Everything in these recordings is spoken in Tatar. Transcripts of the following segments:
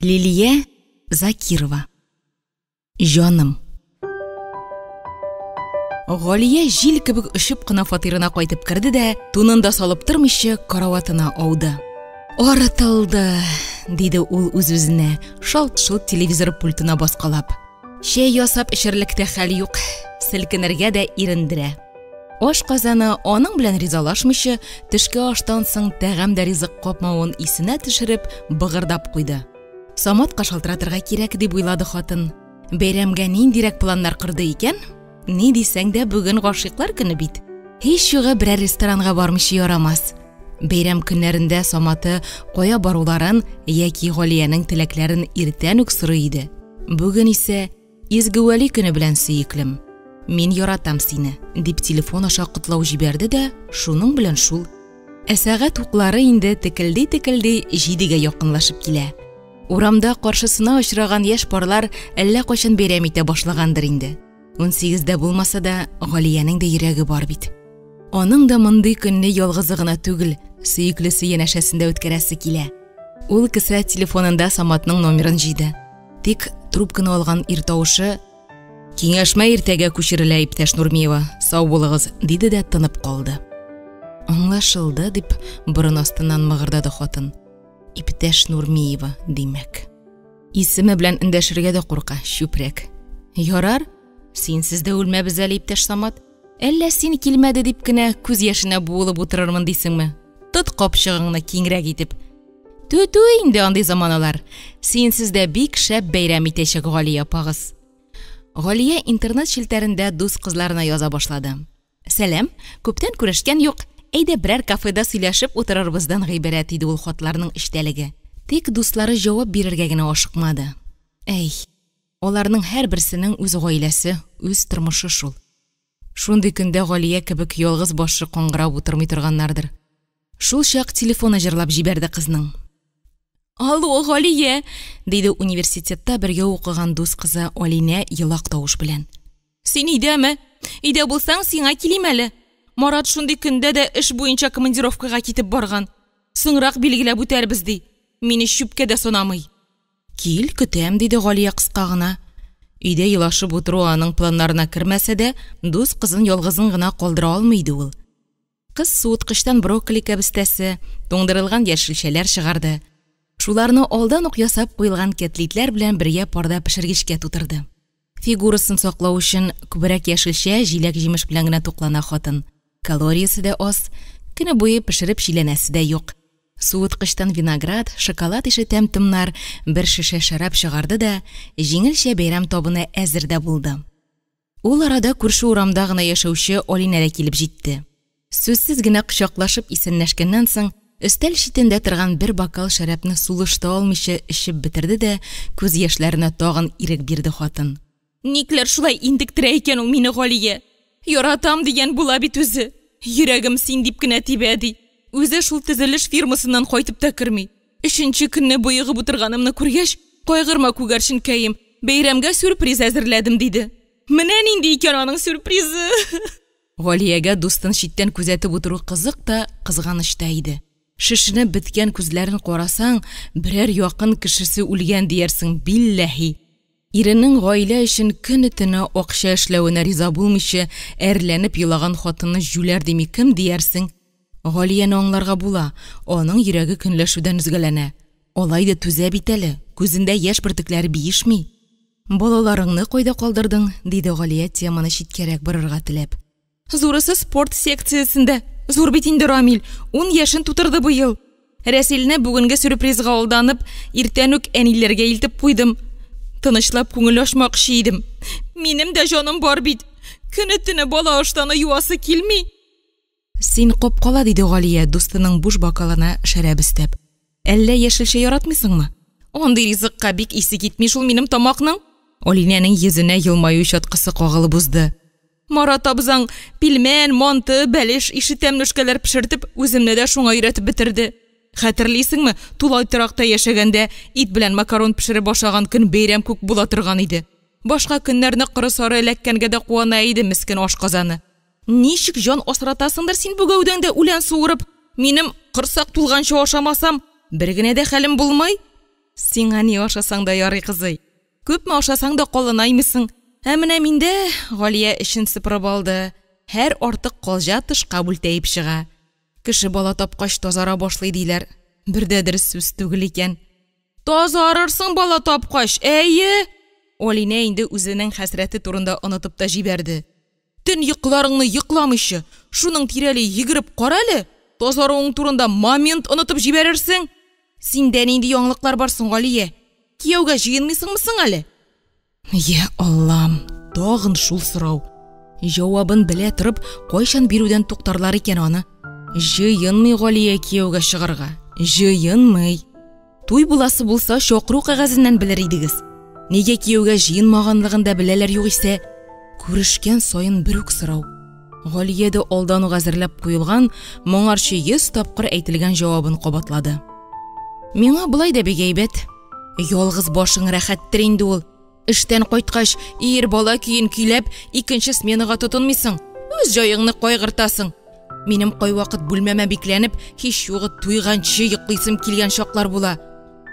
Лилия Закирова. Җаным. Галия җил кебек очып кына фатирына кайтып керде дә, тунын да салып тормыйча, караватына ауды. Арытылды, диде ул үз-үзенә, шалт-шолт телевизор пультына баскалап. Чәй ясап эчерлек тә хәл юк, селкенергә дә ирендерә. Аш казаны аның белән ризалашмыйча, төшке аштан соң тәгам дә ризык капмавын исенә төшереп, быгырдап куйды. Саматка шалтыратырга кирәк дип уйлады хатын. Бәйрәмгә ниндирәк планнар корды икән? Ни дисәң дә, бүген гашыйклар көне бит. Һич югы берәр ресторанга бармыйча ярамас. Бәйрәм көннәрендә Саматы кая баруларын яки Галиянең теләкләрен иртән үк сорый иде. Бүген исә Изге Вәли көне белән сөеклем. Мин яратам сине, дип телефон аша котлау җибәрде дә, шуның белән шул. Ә сәгать уклары инде текелди-текелди җидегә якынлашып килә. Урамда каршысына очраган яшь парлар әллә кайчан бәйрәм итә башлагандыр инде. 18-дә булмаса да, Галиянең дә йөрәге бар бит. Аның да мондый көнне ялгызы гына түгел, сөеклесе янәшәсендә үткәрәсе килә. Ул кесә телефонында Саматның номерын җыйды. Тик трубканы алган ир тавышы Киңәшмә иртәгә күчерелә, иптәш Нурмиева. Сау булыгыз, диде дә тынып калды. Аңлашылды, дип борын астыннан мыгырдады хатын. Иптәш Нурмиева, димәк. Исеме белән эндәшергә дә курка, чүпрәк. Ярар, синсез дә үлмәбез әле, иптәш Самат. Әллә син килмәде дип кенә күз яшенә буылып утырырмын дисеңме? Тот капчыгыңны киңрәк итеп. Тү-тү инде андый заманалар. Синсез дә бик шәп бәйрәм итәчәк Галия апагыз. Галия интернет челтәрендә дус кызларына яза башлады. Сәлам, күптән күрешкән юк. Әйдә берәр кафеда сөйләшеп утырырбыздан гыйбарәт иде ул хатларның эчтәлеге. Тик дуслары җавап бирергә генә ашыкмады. Әй, аларның һәрберсенең үз гаиләсе, үз тормышы шул. Шундый көндә Галия кебек ялгыз башы каңгырап утырмый торганнардыр. Шул чак телефоны җырлап җибәрде кызның. Алло, Галия, диде университетта бергә укыган дус кызы Алинә елак тавыш белән. Син өйдәме? Өйдә булсаң, сиңа килим әле. Марат шундый көндә дә эш буенча командировкага китеп барган. Соңрак билгеләп үтәрбез, ди. Мине чүпкә дә санамый. Кил, көтәм, диде Галия кыска гына. Өйдә елашып утыру аның планнарына кермәсә дә, дус кызын ялгызын гына калдыра алмый иде ул. Кыз суыткычтан брокколи кәбестәсе, туңдырылган яшелчәләр чыгарды. Шуларны алдан ук ясап куелган кәтлитләр белән бергә парда пешергечкә тутырды. Фигурасын саклау өчен күбрәк яшелчә, җиләк-җимеш белән генә туклана хатын. Калориясе дә аз, көне буе пешереп чиләнәсе дә юк. Суыткычтан виноград, шоколад ише тәм-томнар, бер шешә шәраб чыгарды да, җиңелчә бәйрәм табыны әзер дә булды. Ул арада күрше урамда гына яшәүче Алинә дә килеп җитте. Сүзсез генә кочаклашып исәнләшкәннән соң, өстәл читендә торган бер бокал шәрабны сулыш та алмыйча эчеп бетерде дә, күз яшьләренә тагын ирек бирде хатын. Никләр шулай интектерә икән ул мине, Галия? Яратам дигән була бит үзе. Йөрәгем син дип кенә тибә, ди. Үзе шул төзелеш фирмасыннан кайтып та керми. Өченче көнне боегып утырганымны күргәч, кайгырма, күгәрченкәем, бәйрәмгә сюрприз әзерләдем, диде. Менә нинди икән аның сюрпризы! Галиягә дустын читтән күзәтеп утыру кызык та, кызганыч та иде. Шешенеп беткән күзләрен карасаң, берәр якын кешесе үлгән диярсең, билләһи. Иренең гаилә өчен көне-төне акча эшләвенә риза булмыйча, әрләнеп елаган хатынны җүләр дими кем диярсең? Галияне аңларга була, аның йөрәге көнләшүдән өзгәләнә. Алай да түзә бит әле, күзендә яшь бөртекләре биешми. Балаларыңны кайда калдырдың? диде Галия теманы читкәрәк борырга теләп. Зурысы спорт секциясендә. Зур бит инде Рамил, ун яшен тутырды быел. Рәсилне бүгенге сюрпризга алданып, иртән үк әниләргә илтеп куйдым. Тынычлап күңел ачмакчы идем. Минем дә җаным бар бит. Көне-төне бала ыштаны юасы килми. Син капкала, диде Галия, дустының буш бокалына шәраб өстәп. Әллә яшелчә яратмыйсыңмы? Андый ризыкка бик исе китми шул минем тамакның. Алинәнең йөзенә елмаю чаткысы кагылып узды. Марат абзаң пилмән, манты, бәлеш ише тәмлүшкәләр пешертеп, үземне дә шуңа өйрәтеп бетерде. Хәтерлисеңме, тулай торакта яшәгәндә ит белән макарон пешереп ашаган көн бәйрәм күк була торган иде. Башка көннәрне коры-сары эләккәнгә дә куана иде мескен ашказаны. Ничек җан асратасыңдыр син бу гәүдәңдә үлән суырып? Минем корсак тулганчы ашамасам, бер генә дә хәлем булмый. Сиңа ни ашасаң да ярый, кызый. Күпме ашасаң да калынаймыйсың. Ә менә миндә, Галия эчен сыпырып алды, һәр артык калҗа тышка бүлтәеп чыга. Кеше бала тапкач тазара башлый диләр. Бер дә дөрес сүз түгел икән. Тазарырсың бала тапкач, әйе! Алинә инде үзенең хәсрәте турында онытып та җибәрде. Төн йокыларыңны йокламыйча, шуның тирәли йөгереп кара әле, тазаруың турында момент онытып җибәрерсең. Синдә нинди яңалыклар бар соң, Галия? Кияүгә җыенмыйсыңмы соң әле? Йә Аллам, тагын шул сорау. Җавабын белә торып, кайчан бирүдән туктарлар икән аны? Җыенмый Галия кияүгә чыгарга. Җыенмый. Туй буласы булса, чакыру кәгазеннән белер идегез. Нигә кияүгә җыенмаганлыгын да беләләр югыйсә. Күрешкән саен бер үк сорау. Галия дә алдан ук әзерләп куелган, моңарчы 100 тапкыр әйтелгән җавабын кабатлады. Миңа болай да бик әйбәт. Ялгыз башың рәхәттер инде ул. Эштән кайткач, ир бала көен көйләп, икенче сменага тотынмыйсың. Үз җаеңны кайгыртасың. Минем кайвакыт бүлмәмә бикләнеп, һич югы туйганчы йоклыйсым килгән чаклар була.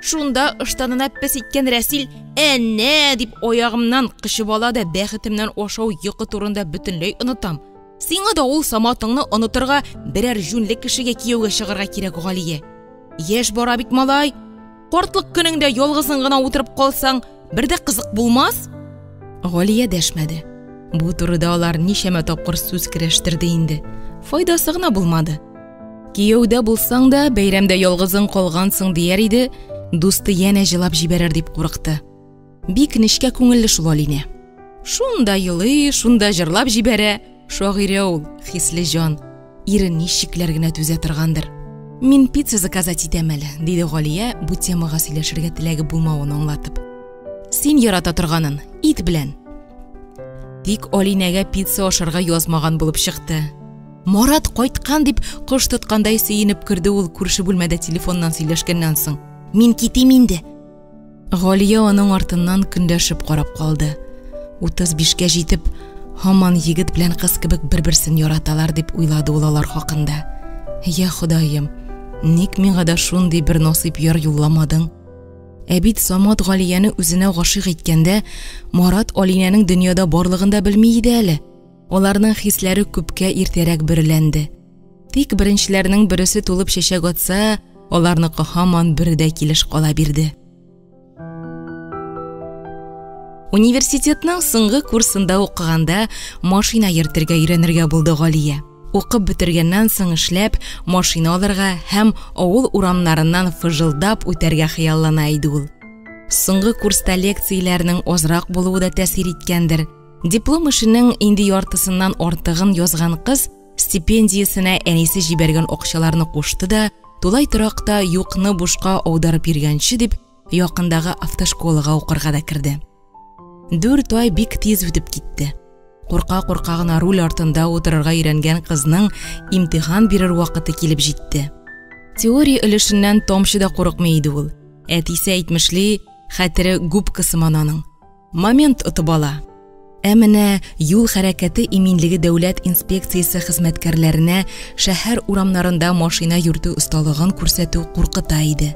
Шунда ыштанына пес иткән Рәсил әнә дип аягымнан кочып ала да бәхетемнән ашау йокы турында бөтенләй онытам. Сиңа да ул Саматыңны онытырга берәр җүнле кешегә кияүгә чыгарга кирәк, Галия. Яшь бара бит малай. Картлык көнеңдә ялгызың гына утырып калсаң, бер дә кызык булмас. Галия дәшмәде. Бу турыда алар ничәмә тапкыр сүз керәштерде инде. Файдасы гына булмады. Кияүдә булсаң да, бәйрәмдә ялгызың калгансың дияр иде, дусты янә җылап җибәрер дип курыкты. Бик нечкә күңелле шул Алинә. Шунда елый, шунда җырлап җибәрә. Шагыйрә ул, хисле җан. Ире ничекләр генә түзә торгандыр. Мин пицца заказать итәм әле, диде Галия, бу темага сөйләшергә теләге булмавын аңлатып. Син ярата торганын, ит белән. Тик Алинәгә пицца ашарга язмаган булып чыкты. Марат кайткан дип кош тоткандай сөенеп керде ул күрше бүлмәдә телефоннан сөйләшкәннән соң. Мин китим инде. Галия аның артыннан көнләшеп карап калды. 35-кә җитеп, һаман егет белән кыз кебек бер-берсен яраталар дип уйлады ул алар хакында. Я Ходаем, ник миңа да шундый бер насыйп яр юлламадың? Ә бит Самат Галияне үзенә гашыйк иткәндә, Марат Алинәнең дөньяда барлыгын да белми иде әле. Аларның хисләре күпкә иртәрәк бөреләнде. Тик беренчеләрнең бересе тулып чәчәк атса, аларныкы һаман бердә килеш кала бирде. Университетның соңгы курсында укыганда машина йөртергә өйрәнергә булды Галия. Укып бетергәннән соң эшләп, машина алырга һәм авыл урамнарыннан фыжылдап үтәргә хыяллана иде ул. Соңгы курста лекцияләрнең азрак булуы да тәэсир иткәндер. Диплом эшенең инде яртысыннан артыгын язган кыз Стипендиясенә әнисе җибәргән акчаларны кушты да, тулай торакта юкны бушка аударып йөргәнче дип, якындагы автошколага укырга да керде. Дүрт ай бик тиз үтеп китте. Курка-курка гына руль артында утырырга өйрәнгән кызның имтихан бирер вакыты килеп җитте. Теория өлешеннән тамчы да курыкмый иде ул. Әтисе әйтмешли, хәтере губка сыман аның. Момент отып ала. Ә менә юл хәрәкәте иминлеге дәүләт инспекциясе хезмәткәрләренә шәһәр урамнарында машина йөртү осталыгын күрсәтү куркыта иде.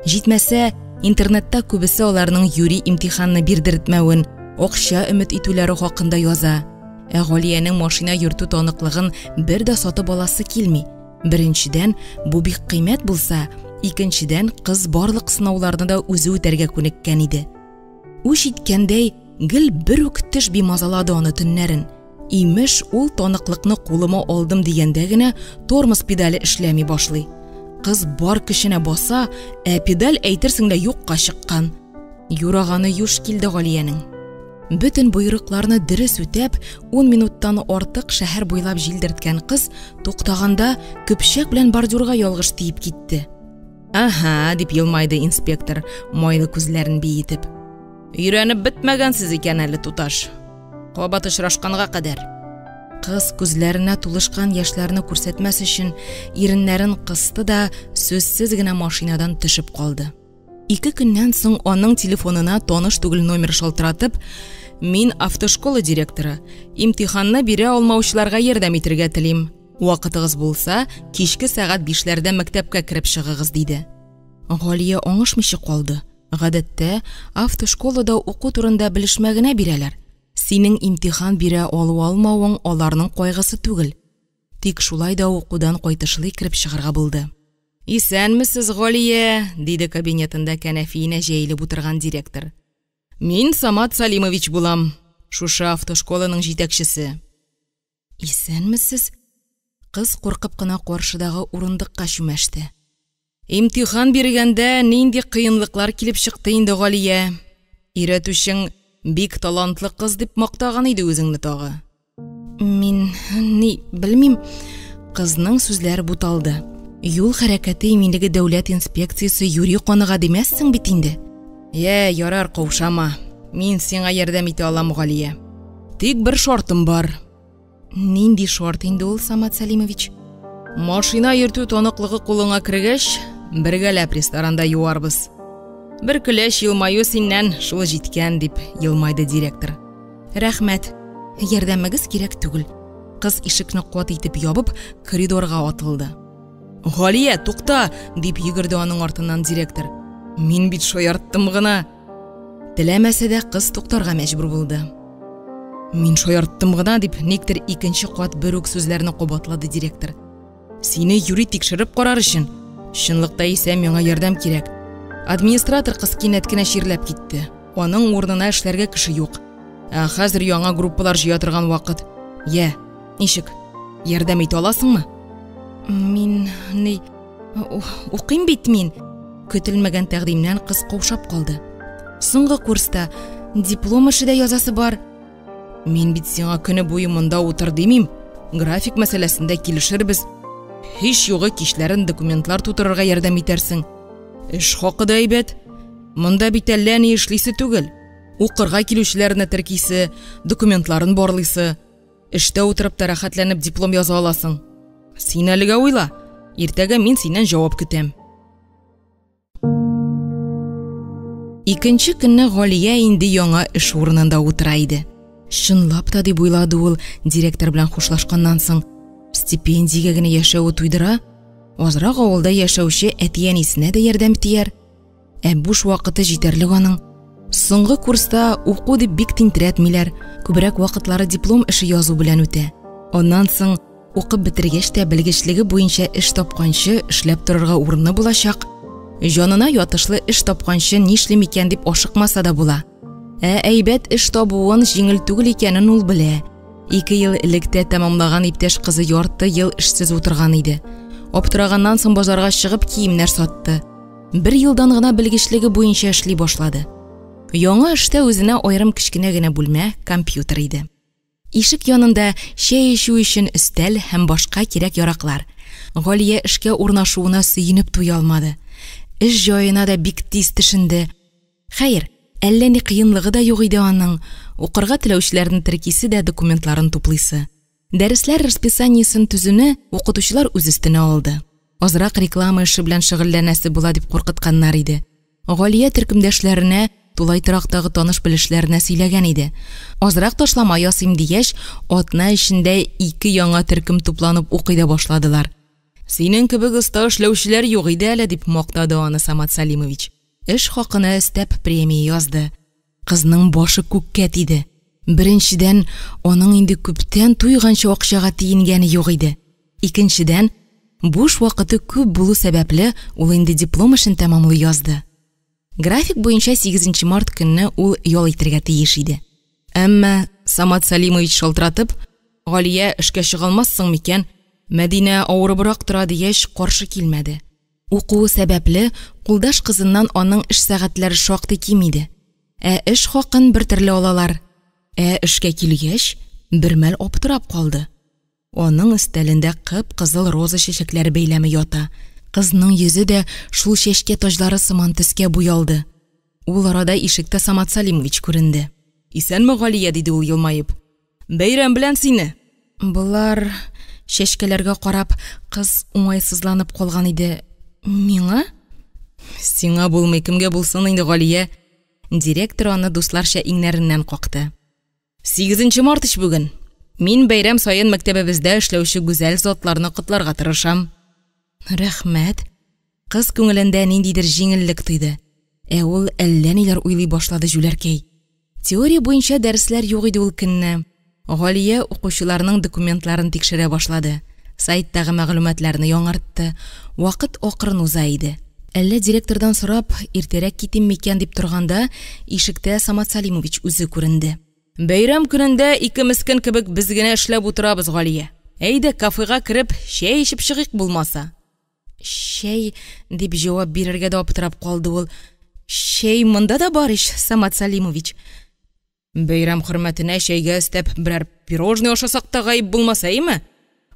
Җитмәсә, интернетта күбесе аларның юри имтиханны бирдертмәвен, акча өмет итүләре хакында яза. Ә Галиянең машина йөртү таныклыгын бер дә сатып аласы килми. Беренчедән, бу бик кыйммәт булса, икенчедән, кыз барлык сынауларны да үзе үтәргә күнеккән иде. Үч иткәндәй, гел бер үк төш бимазалады аны төннәрен. Имеш, ул таныклыкны кулыма алдым дигәндә генә тормоз педале эшләми башлый. Кыз бар көченә баса, ә педаль әйтерсең лә юкка чыккан. Юраганы юш килде Галиянең. Бөтен боерыкларны дөрес үтәп, 10 минуттан артык шәһәр буйлап җилдерткән кыз туктаганда көпчәк белән бордюрга ялгыш тиеп китте. Аһа, дип елмайды инспектор, майлы күзләрен биетеп. Өйрәнеп бетмәгәнсез икән әле, туташ. Кабат очрашканга кадәр. Кыз күзләренә тулышкан яшьләрне күрсәтмәс өчен иреннәрен кысты да сүзсез генә машинадан төшеп калды. Ике көннән соң аның телефонына таныш түгел номер шалтыратып, «Мин автошкола директоры, имтиханны бирә алмаучыларга ярдәм итергә телим. Вакытыгыз булса, кичке сәгать бишләрдә мәктәпкә кереп чыгыгыз, диде. Галия аңышмыйча калды. Гадәттә, автошколада уку турында белешмә генә бирәләр. Синең имтихан бирә алу-алмавың аларның кайгысы түгел. Тик шулай да укудан кайтышлый кереп чыгарга булды. Исәнмесез, Галия, диде кабинетында кәнәфиенә җәелеп утырган директор. Мин Самат Салимович булам, шушы автошколаның җитәкчесе. Исәнмесез? Кыз куркып кына каршыдагы урындыкка чүмәште. Имтихан биргәндә нинди кыенлыклар килеп чыкты инде, Галия? Өйрәтүчең бик талантлы кыз дип мактаган иде үзеңне тагы. Мин ни белмим. Кызның сүзләре буталды. Юл хәрәкәте иминлеге дәүләт инспекциясе юри каныга димәссең бит инде. Йә, ярар, каушама. Мин сиңа ярдәм итә алам, Галия. Тик бер шартым бар. Нинди шарт инде ул, Самат Сәлимович? Машина йөртү таныклыгы кулыңа кергәч, бергәләп ресторанда юарбыз. Бер көләч елмаю синнән шул җиткән, дип елмайды директор. Рәхмәт. Ярдәмегез кирәк түгел. Кыз ишекне каты итеп ябып, коридорга атылды. Галия, тукта, дип йөгерде аның артыннан директор. Мин бит шаярттым гына. Теләмәсә дә кыз туктарга мәҗбүр булды. Мин шаярттым гына, дип никтер икенче кат бер үк сүзләрне кабатлады директор. Сине юри тикшереп карар өчен. Чынлыкта исә миңа ярдәм кирәк. Администратор кыз кинәт кенә чирләп китте. Аның урынына эшләргә кеше юк. Ә хәзер яңа группалар җыя торган вакыт. Йә, ничек? Ярдәм итә аласыңмы? Мин ни укыйм бит мин. Көтелмәгән тәкъдимнән кыз каушап калды. Соңгы курста диплом эше дә язасы бар. Мин бит сиңа көне буе монда утыр димим. График мәсьәләсендә килешербез. Һич югы кичләрен документлар тутырырга ярдәм итәрсең. Эш хакы да әйбәт. Монда бит әллә ни эшлисе түгел. Укырга килүчеләрне теркисе, документларын барлыйсы. Эштә утырып та рәхәтләнеп диплом яза аласың. Син әлегә уйла. Иртәгә мин синнән җавап көтәм. Икенче көнне Галия инде яңа эш урынында утыра иде. Чынлап та дип уйлады ул директор белән хушлашканнан соң. Стипендиягә генә яшәве туйдыра, азрак авылда яшәүче әти-әнисенә дә ярдәм тияр. Ә буш вакыты җитәрлек аның. Соңгы курста уку дип бик тинтерәтмиләр, күбрәк вакытлары диплом эше язу белән үтә. Аннан соң укып бетергәч тә белгечлеге буенча эш тапканчы эшләп торырга урыны булачак. Җанына ятышлы эш тапканчы нишлим икән дип ашыкмаса да була. Ә әйбәт эш табуын җиңел түгел икәнен ул белә. 2 ел элек тә тәмамлаган иптәш кызы ярты ел эшсез утырган иде. Аптыраганнан соң базарга чыгып киемнәр сатты. Бер елдан гына белгечлеге буенча эшли башлады. Яңа эштә үзенә аерым кечкенә генә бүлмә, компьютер иде. Ишек янында чәй эчү өчен өстәл һәм башка кирәк-яраклар. Галия эшкә урнашуына сөенеп туя алмады. Эш җаена да бик тиз төшенде. Хәер, әллә ни кыенлыгы да юк иде аның. Укырга теләүчеләрне теркисе дә документларын туплыйсы. Дәресләр расписаниесен төзүне укытучылар үз өстенә алды. Азрак реклама эше белән шөгыльләнәсе була дип куркытканнар иде. Галия төркемдәшләренә, тулай торактагы таныш-белешләренә сөйләгән иде. Азрак ташлама ясыйм дигәч, атна эчендә 2 яңа төркем тупланып укый да башладылар. Синең кебек оста эшләүчеләр юк иде әле, дип мактады аны Самат Салимович. Эш хакына өстәп премия язды. Кызның башы күккә тиде. Беренчедән, аның инде күптән туйганчы акчага тиенгәне юк иде. Икенчедән, буш вакыты күп булу сәбәпле, ул инде диплом эшен тәмамлый язды. График буенча 8 март көнне ул ял итәргә тиеш иде. Әмма Самат Салимович шалтыратып, Галия, эшкә чыга алмассың микән? Мәдинә авырыбрак тора дигәч, каршы килмәде. Укуы сәбәпле, кулдаш кызыннан аның эш сәгатьләре шактый ким иде. Ә эш хакын бер төрле алалар. Ә эшкә килгәч, бер мәл аптырап калды. Аның өстәлендә кып-кызыл роза чәчәкләре бәйләме ята. Кызның йөзе дә шул чәчкә таҗлары сыман төскә буялды. Ул арада ишектә Самат Салимович күренде. Исәнме, Галия, диде ул елмаеп. Бәйрәм белән сине. Болар чәчкәләргә карап, кыз уңайсызланып калган иде. Миңа? Сиңа булмый, кемгә булсын инде, Галия? Директор аны дусларча иңнәреннән какты. 8 март ич бүген. Мин бәйрәм саен мәктәбебездә эшләүче гүзәл затларны котларга тырышам. Рәхмәт. Кыз күңелендә ниндидер җиңеллек тойды. Ә ул әллә ниләр уйлый башлады җүләркәй. Теория буенча дәресләр юк иде ул көнне. Галия укучыларның документларын тикшерә башлады. Сайттагы мәгълүматларны яңартты. Вакыт акрын уза иде. Әллә директордан сорап, иртәрәк китим микән дип торганда, ишектә Самат Салимович үзе күренде. Бәйрәм көнендә ике мескен кебек без генә эшләп утырабыз, Галия. Әйдә, кафега кереп, чәй эчеп чыгыйк булмаса. Чәй, дип җавап бирергә дә аптырап калды ул. Чәй монда да бар ич, Самат Салимович. Бәйрәм хөрмәтенә чәйгә өстәп берәр пирожный ашасак та гаеп булмас, әйеме?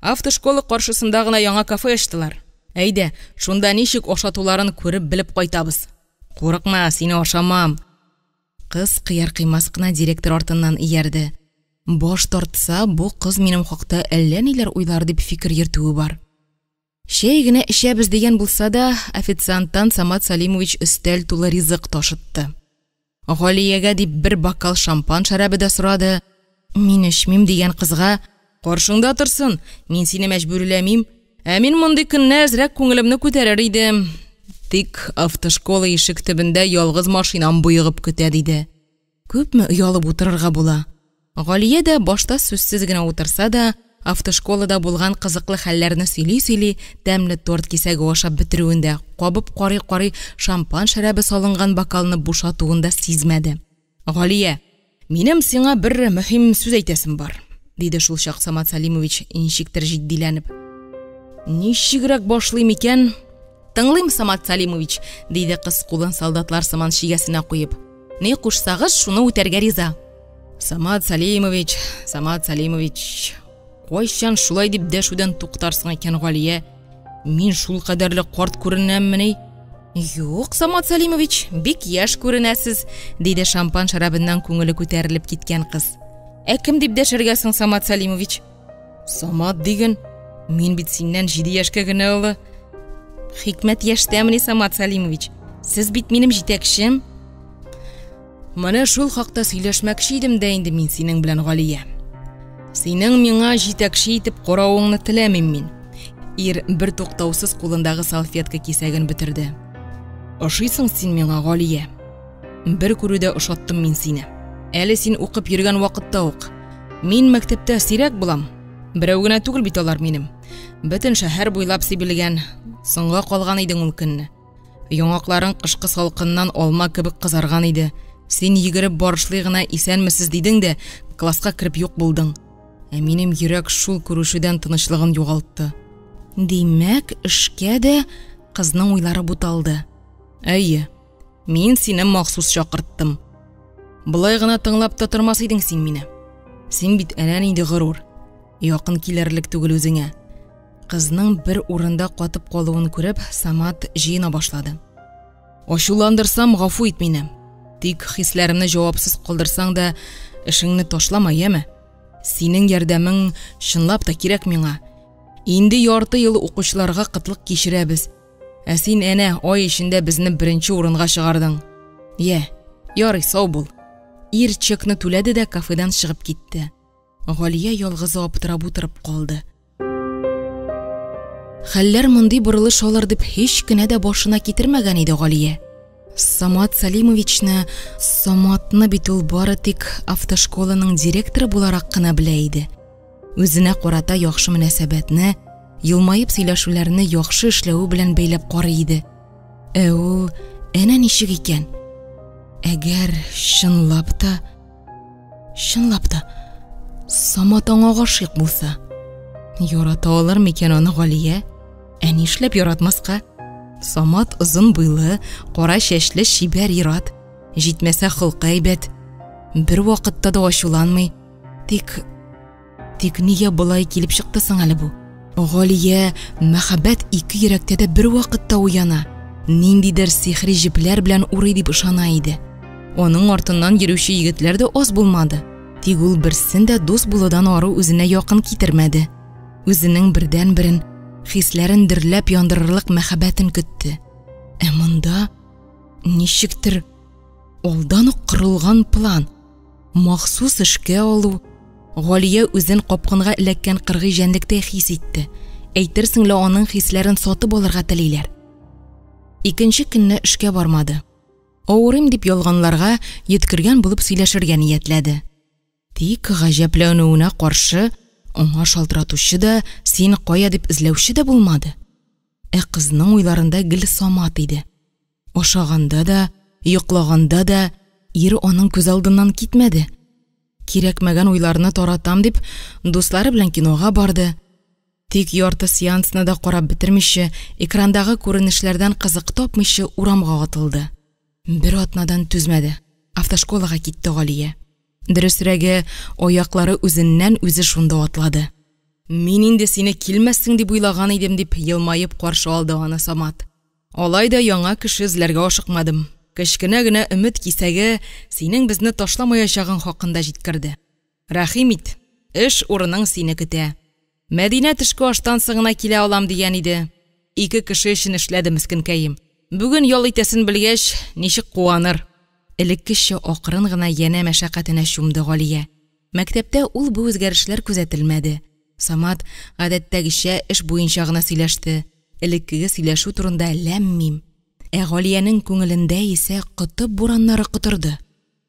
Автошкола каршысында гына яңа кафе ачтылар. Әйдә, шунда ничек ашатуларын күреп-белеп кайтабыз. Курыкма, сине ашамам. Кыз кыяр-кыймас кына директор артыннан иярде. Баш тартса, бу кыз минем хакта әллә ниләр уйлар дип фикер йөртүе бар. Чәй генә эчәбез дигән булса да, официанттан Самат Салимович өстәл тулы ризык ташытты. Галиягә дип бер бокал шампан шәрабе дә сорады. Мин эчмим дигән кызга, Каршыңда торсын, мин сине мәҗбүрләмим. Ә мин мондый көнне әзрәк күңелемне күтәрер идем. Тик автошкола ишек төбендә ялгыз машинам боегып көтә, диде. Күпме оялып утырырга була? Галия дә башта сүзсез генә утырса да, автошколада булган кызыклы хәлләрне сөйли-сөйли, тәмле торт кисәге ашап бетерүен дә, кабып карый-карый шампан шәрабе салынган бокалны бушатуын да сизмәде. Галия, минем сиңа бер мөһим сүз әйтәсем бар, диде шулчак Самат Салимович, ничектер җитдиләнеп. Ничегрәк башлыйм икән? Тыңлыйм, Самат Салимович, диде кыз кулын солдатлар сыман чигәсенә куеп. Ни кушсагыз, шуны үтәргә риза. Самат Салимович, Самат Салимович, кайчан шулай дип дәшүдән туктарсың икән, Галия? Мин шул кадәрле карт күренәммени? Юк, Самат Салимович, бик яшь күренәсез, диде шампан шәрабеннән күңеле күтәрелеп киткән кыз. Ә кем дип дәшергә соң, Самат Салимович? Самат диген, мин бит синнән 7 яшькә генә олы. Хикмәт яшьтәмени, Самат Салимович? Сез бит минем җитәкчем. Менә шул хакта сөйләшмәкче идем дә инде мин синең белән, Галия. Синең миңа җитәкче итеп каравыңны теләмим мин. Ир бер туктаусыз кулындагы салфетка кисәген бетерде. Ошыйсың син миңа, Галия. Бер күрүдә ошаттым мин сине. Әле син укып йөргән вакытта ук. Мин мәктәптә сирәк булам. Берәү генә түгел бит алар минем. Бөтен шәһәр буйлап сибелгән. Соңга калган идең ул көнне. Яңакларың кышкы салкыннан алма кебек кызарган иде. Син йөгереп барышлый гына исәнмесез дидең дә, класска кереп юк булдың. Ә минем йөрәк шул күрешүдән тынычлыгын югалтты. Димәк, эшкә дә кызның уйлары буталды. Әйе, мин сине махсус чакырттым. Болай гына тыңлап та тормас идең син мине. Син бит әнә нинди горур. Якын килерлек түгел үзеңә. Кызның бер урында катып калуын күреп, Самат җыена башлады. Ачуландырсам, гафу ит мине. Тик хисләремне җавапсыз калдырсаң да, эшеңне ташлама, яме? Синең ярдәмең чынлап та кирәк миңа. Инде ярты ел укучыларга кытлык кичерәбез. Ә син әнә ай эчендә безне беренче урынга чыгардың. Йә, ярый, сау бул. Ир чекны түләде дә кафедан чыгып китте. Галия ялгызы аптырап утырып калды. Хәлләр мондый борылыш алыр дип һич кенә дә башына китермәгән иде Галия. Самат Салимовичны, Саматны бит ул бары тик автошколаның директоры буларак кына белә иде. Үзенә карата яхшы мөнәсәбәтне, елмаеп сөйләшүләрне яхшы эшләве белән бәйләп карый иде. Ә ул әнә ничек икән? Әгәр чынлап та Чынлап та, Самат аңа гашыйк булса, ярата алыр микән аны Галия? Ә нишләп яратмаска? Самат озын буйлы, кара чәчле чибәр ир-ат. Җитмәсә холкы әйбәт. Бер вакытта да ачуланмый. Тик Тик нигә болай килеп чыкты соң әле бу? Галия, мәхәббәт ике йөрәктә дә бер вакытта уяна, ниндидер сихри җепләр белән урый дип ышана иде. Аның артыннан йөрүче егетләр дә аз булмады. Тик ул берсен дә дус булудан ары үзенә якын китермәде. Үзенең бердәнберен, хисләрен дөрләп яндырырлык мәхәббәтен көтте. Ә монда ничектер алдан ук корылган план. Махсус эшкә алу. Галия үзен капкынга эләккән кыргый җәнлектәй хис итте. Әйтерсең лә аның хисләрен сатып алырга телиләр. Икенче көнне эшкә бармады. Авырыйм дип ялганларга, йөткергән булып сөйләшергә ниятләде. Тик гаҗәпләнүенә каршы, аңа шалтыратучы да, син кая дип эзләүче дә булмады. Ә кызның уйларында гел Самат иде. Ашаганда да, йоклаганда да ир аның күз алдыннан китмәде. Кирәкмәгән уйларны таратам дип, дуслары белән кинога барды. Тик ярты сеансны да карап бетермичә, экрандагы күренешләрдән кызык тапмыйча урамга атылды. Бер атнадан түзмәде, автошколага китте Галия. Дөресрәге, аяклары үзеннән-үзе шунда атлады. Мин инде сине килмәссең дип уйлаган идем, дип елмаеп каршы алды аны Самат. Алай да яңа кеше эзләргә ашыкмадым. Кечкенә генә өмет кисәге синең безне ташламаячагың хакында җиткерде. Рәхим ит, эш урының сине көтә. Мәдинә төшке аштан соң гына килә алам дигән иде. Ике кеше өчен эшләде мескенкәем. Бүген ял итәсен белгәч, ничек куаныр. Элеккечә акрын гына янә мәшәкатенә чумды Галия. Мәктәптә ул-бу үзгәрешләр күзәтелмәде. Самат, гадәттәгечә, эш буенча гына сөйләште. Элеккеге сөйләшү турында ләм-мим. Ә Галиянең күңелендә исә котып бураннары котырды.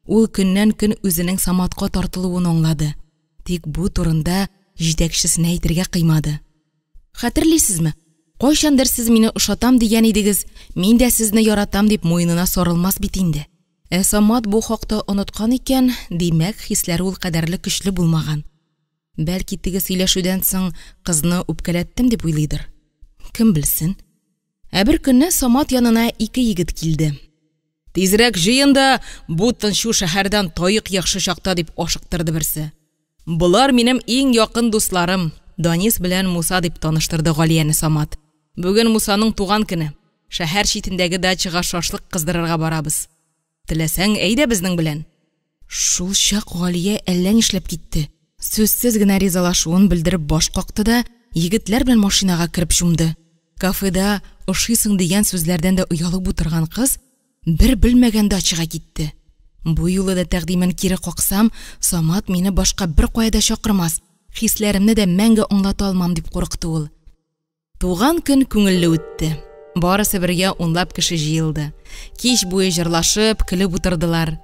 Ул көннән-көн үзенең Саматка тартылуын аңлады. Тик бу турында җитәкчесенә әйтергә кыймады. Хәтерлисезме, кайчандыр сез мине ошатам дигән идегез, мин дә сезне яратам дип муенына сарылмас бит инде. Ә Самат бу хакта оныткан икән, димәк, хисләре ул кадәрле көчле булмаган. Бәлки теге сөйләшүдән соң кызны үпкәләттем дип уйлыйдыр. Кем белсен. Ә бер көнне Самат янына ике егет килде. Тизрәк җыен да, бу тынчу шәһәрдән таек яхшы чакта, дип ашыктырды берсе. Болар минем иң якын дусларым, Данис белән Муса, дип таныштырды Галияне Самат. Бүген Мусаның туган көне. Шәһәр читендәге дачага шашлык кыздырырга барабыз. Теләсәң, әйдә безнең белән. Шул чак Галия әллә нишләп китте. Сүзсез генә ризалашуын белдереп баш какты да, егетләр белән машинага кереп чумды. Кафеда ошыйсың дигән сүзләрдән дә оялып утырган кыз бер белмәгән дачага китте. Бу юлы да тәкъдимен кире каксам, Самат мине башка беркая да чакырмас, хисләремне дә мәңге аңлата алмам дип курыкты ул. Туган көн күңелле үтте. Барысы бергә унлап кеше җыелды. Кич буе җырлашып, көлеп утырдылар.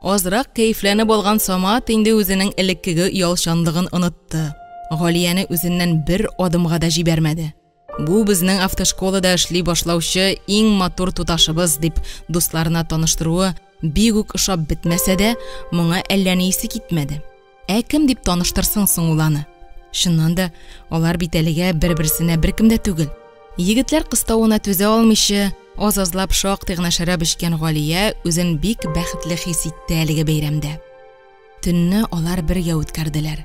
Азрак кәефләнеп алган Самат инде үзенең элеккеге оялчанлыгын онытты. Галияне үзеннән бер адымга да җибәрмәде. Бу безнең автошколада эшли башлаучы иң матур туташыбыз, дип дусларына таныштыруы бик үк ошап бетмәсә дә, моңа әллә ни исе китмәде. Ә кем дип таныштырсын соң ул аны? Чыннан да, алар бит әлегә бер-берсенә беркем дә түгел. Егетләр кыставына түзә алмыйча, аз-азлап шактый гына шәраб эчкән Галия үзен бик бәхетле хис итте әлеге бәйрәмдә. Төнне алар бергә үткәрделәр.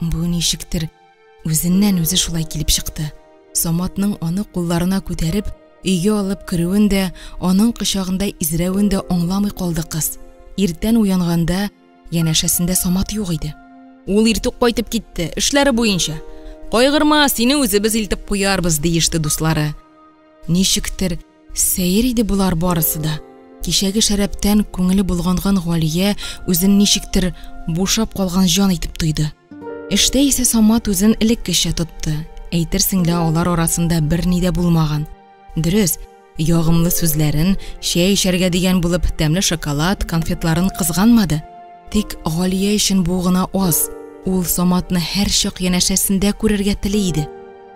Бу ничектер үзеннән-үзе шулай килеп чыкты. Саматның аны кулларына күтәреп, өйгә алып керүен дә, аның кочагында изрәвен дә аңламый калды кыз. Иртән уянганда янәшәсендә Самат юк иде. Ул иртүк кайтып китте, эшләре буенча. Кайгырма, сине үзебез илтеп куярбыз, диеште дуслары. Ничектер сәер иде болар барысы да. Кичәге шәрабтән күңеле болганган Галия үзен ничектер бушап калган җан итеп тойды. Эштә исә Самат үзен элеккечә тотты. Әйтерсең лә алар арасында берни дә булмаган. Дөрес, ягымлы сүзләрен, чәй эчәргә дигән булып, тәмле шоколад, конфетларын кызганмады. Тик Галия өчен бу гына аз. Ул Саматны һәрчак янәшәсендә күрергә тели иде.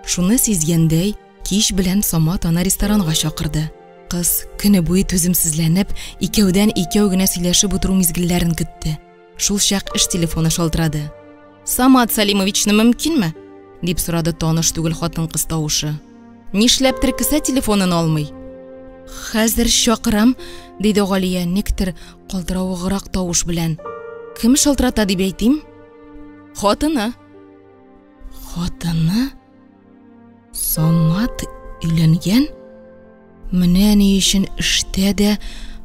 Шуны сизгәндәй, кич белән Самат аны ресторанга чакырды. Кыз көне буе түземсезләнеп, икәүдән икәү генә сөйләшеп утыру мизгелләрен көтте. Шул чак эш телефоны шалтырады. Самат Салимовичны мөмкинме? дип сорады таныш түгел хатын-кыз тавышы. Нишләптер кесә телефонын алмый. Хәзер чакырам, диде Галия никтер калтыравыграк тавыш белән. Кем шалтырата дип әйтим? Хатыны. Хатыны? Самат өйләнгән? Менә ни өчен эштә дә,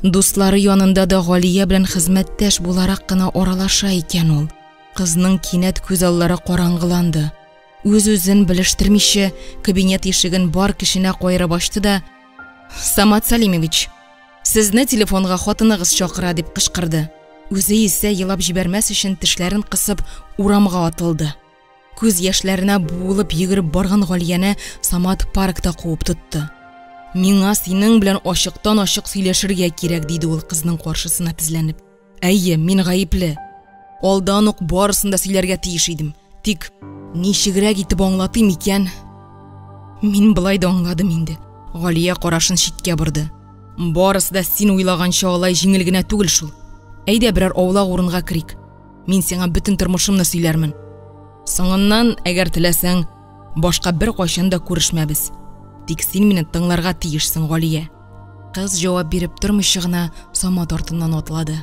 дуслары янында да Галия белән хезмәттәш буларак кына аралаша икән ул. Кызның кинәт күз аллары караңгыланды. Үз-үзен белештермичә, кабинет ишеген бар көченә каерып ачты да, Самат Салимович, сезне телефонга хатыныгыз чакыра, дип кычкырды. Үзе исә елап җибәрмәс өчен тешләрен кысып урамга атылды. Күз яшьләренә буылып йөгереп барган Галияне Самат паркта куып тотты. Миңа синең белән ачыктан-ачык сөйләшергә кирәк, диде ул кызның каршысына тезләнеп. Әйе, мин гаепле. Алдан ук барысын да сөйләргә тиеш идем. Тик ничегрәк итеп аңлатыйм икән? Мин болай да аңладым инде. Галия карашын читкә борды. Барысы да син уйлаганча алай җиңел генә түгел шул. Әйдә берәр аулак урынга керик. Мин сиңа бөтен тормышымны сөйләрмен. Соңыннан, әгәр теләсәң, башка беркайчан да күрешмәбез. Тик син мине тыңларга тиешсең, Галия. Кыз җавап биреп тормыйча гына Самат артыннан атлады.